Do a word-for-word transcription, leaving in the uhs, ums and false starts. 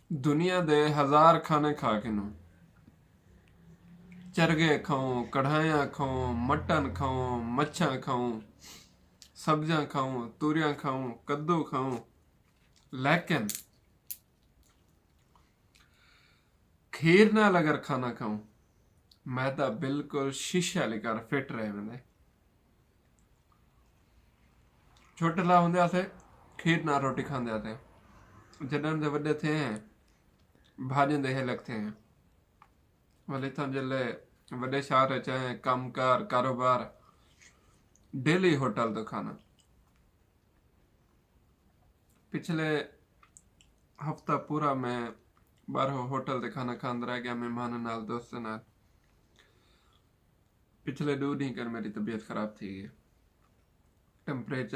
دنیا دے ہزار کھانے کھا گھنوں۔ چرگے کھاؤں، کڑھائیاں کھاؤں، مٹن کھاؤں، مچھاں کھاؤں، سبزیاں کھاؤں، توریاں کھاؤں، کدو کھاؤں، لیکن کھیر نال اگر کھانا کھاؤں، میدا بالکل شیشے آلی کر فٹ رہ ویندے۔ چھوٹے لا ہوندے ہاسے، کھیر نال روٹی کھاندے ہاسے۔ جݙݨ دے وݙے تھئے ہیں، بھاڄیں دے ہلک تھئے ہیں۔ ولے اتھاں جلے وݙے شہر اچ آئے ہیں، کم کار، کاروبار، ڈیلی ہوٹل توں کھانا۔ پچھلے ہفتہ پورا میں ٻاہروں ہوٹل تے کھانا کھاند رہ ڳیا، مہماناں نال، دوستاں نال۔ پچھلے ݙو ݙینھ کر میݙی طبیعت خراب تھی ڳئی۔ ٹمپریچر